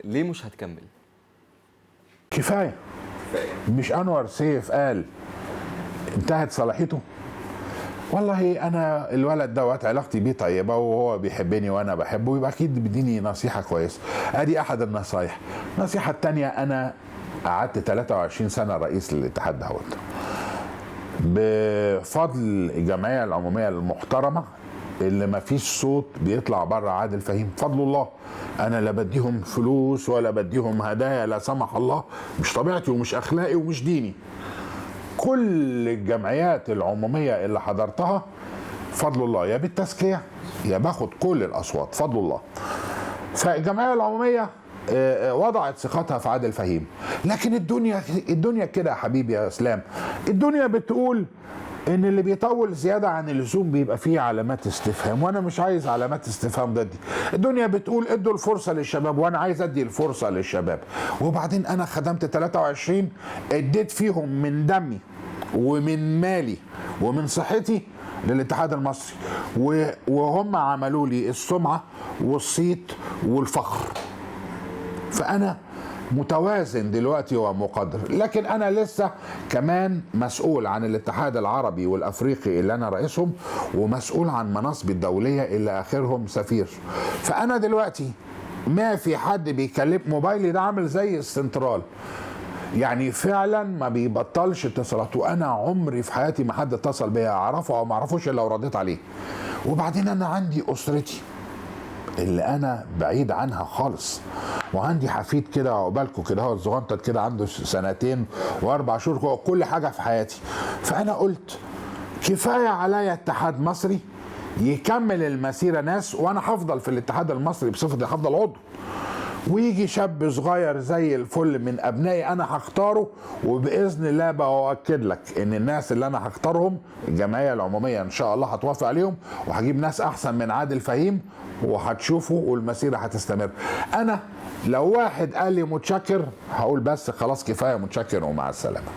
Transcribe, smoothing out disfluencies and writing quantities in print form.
ليه مش هتكمل؟ كفاية. مش انور سيف قال انتهت صلاحيته؟ والله انا الولد دوت علاقتي بيه طيبة وهو بيحبني وانا بحبه، يبقى اكيد بيديني نصيحة كويسة. ادي احد النصايح. النصيحة الثانية، انا قعدت 23 سنة رئيس للاتحاد دوت، بفضل الجمعية العمومية المحترمة اللي ما فيش صوت بيطلع بره عادل فهيم، فضل الله. انا لا بديهم فلوس ولا بديهم هدايا لا سمح الله، مش طبيعتي ومش اخلاقي ومش ديني. كل الجمعيات العمومية اللي حضرتها فضل الله، يا بالتزكيه يا باخد كل الاصوات، فضل الله. فالجمعيه العمومية وضعت ثقتها في عادل فهيم. لكن الدنيا كده يا حبيبي يا اسلام، الدنيا بتقول ان اللي بيطول زيادة عن اللزوم بيبقى فيه علامات استفهام، وانا مش عايز علامات استفهام ضدي. الدنيا بتقول ادوا الفرصة للشباب، وانا عايز ادي الفرصة للشباب. وبعدين انا خدمت 23، اديت فيهم من دمي ومن مالي ومن صحتي للاتحاد المصري، وهم عملوا لي السمعة والصيت والفخر. فانا متوازن دلوقتي ومقدر. لكن انا لسه كمان مسؤول عن الاتحاد العربي والافريقي اللي انا رئيسهم، ومسؤول عن مناصبي الدولية اللي اخرهم سفير. فانا دلوقتي ما في حد بيكلم، موبايلي ده عامل زي السنترال، يعني فعلا ما بيبطلش اتصالات. وانا عمري في حياتي ما حد اتصل بيا اعرفه او ما اعرفوش الا لو رديت عليه. وبعدين انا عندي اسرتي اللي انا بعيد عنها خالص، وعندي حفيد كده عقبالكم كده، هو الصغنطط كده عنده 2 و4 شهور، كل حاجة في حياتي. فانا قلت كفاية عليا اتحاد مصري يكمل المسيرة ناس، وانا هفضل في الاتحاد المصري بصفتي هفضل عضو، ويجي شاب صغير زي الفل من ابنائي انا هختاره. وباذن الله باؤكد لك ان الناس اللي انا هختارهم الجمعية العمومية ان شاء الله هتوافق عليهم، وهجيب ناس احسن من عادل فهيم، وهتشوفوا والمسيره هتستمر. انا لو واحد قال لي متشكر هقول بس خلاص كفاية متشكر ومع السلامة.